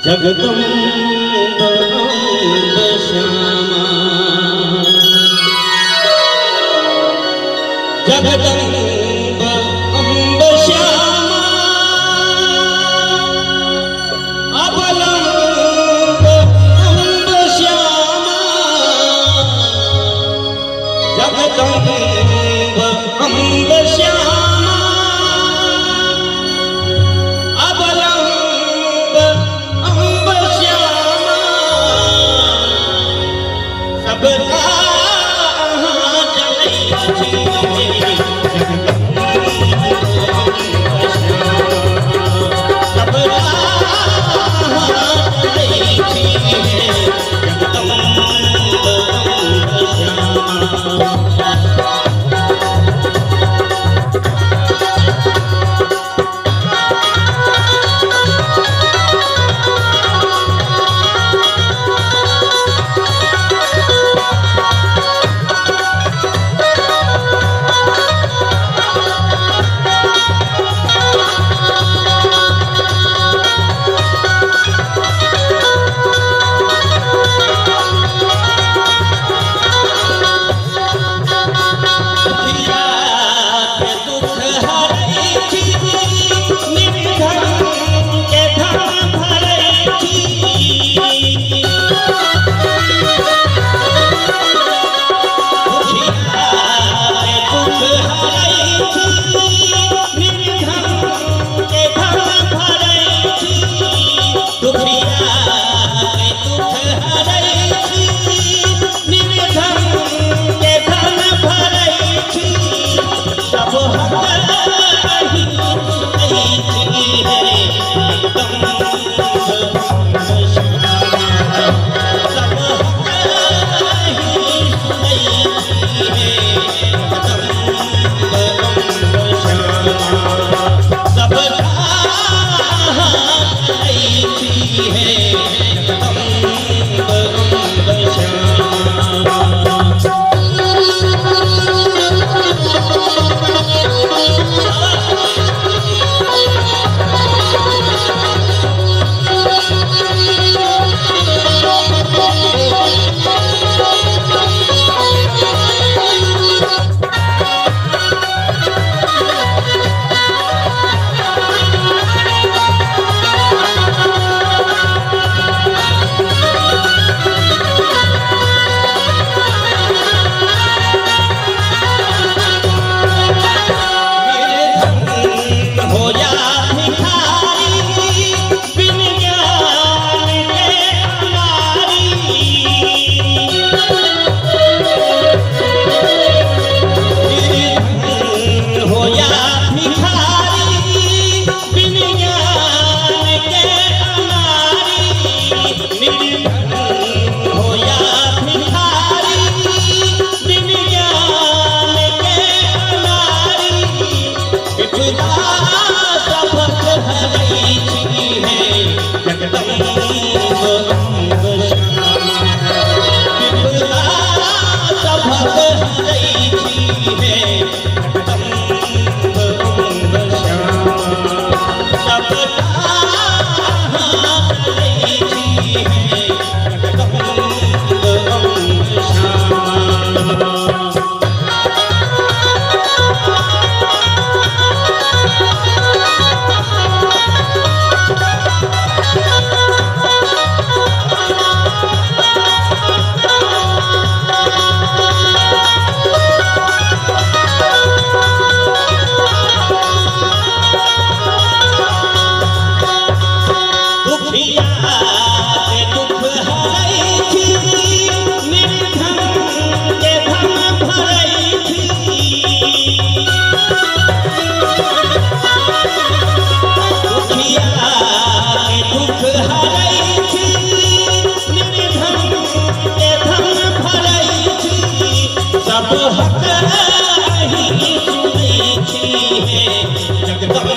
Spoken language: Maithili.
जगदम्ब अम्ब श्यामा, जगदम्ब अम्ब श्यामा, अवलंब अम्ब श्यामा, जगदम्ब अम्ब श्यामा, अवलंब अम्ब श्यामा, सबटा अहाँ जनै छी। जगदम्ब श्यामा, सबटा अहाँ जनै छी। जगदम्ब अम्ब श्यामा। दुखिया के दुख हरै छी, निर्धन के धन भरै छी। दुखिया के दुख हरै छी, निर्धन के धन भरै छी। दुखिया के दुख हरै छी, निर्धन के धन भरै छी। सब हक अहीं सुनै छी हे जगदम्ब श्यामा, सब हक अहीं सुनै छी हे जगदम्ब श्यामा, सबटा अहाँ जनै छी हे जगदम्ब श्यामा। निर्धन हो या भिखारी, बिन ज्ञान के अनारी। निर्धन हो या भिखारी, बिन ज्ञान के अनारी। निर्धन हो या भिखारी, बिन ज्ञान के अनारी, विपदा सभक हरै छी हे जगदम्ब अम्ब श्यामा, विपदा सभक हरै छी हे जगदम्ब अम्ब श्यामा, सबटा अहाँ जनै छी हे जगदम्ब अम्ब श्यामा। दुखिया के दुख हरै छी, निर्धन के धन भरै छी। दुखिया के दुख हरै छी, निर्धन के धन भरै छी। सब हक अहीं सुनै छी हे जगदम्ब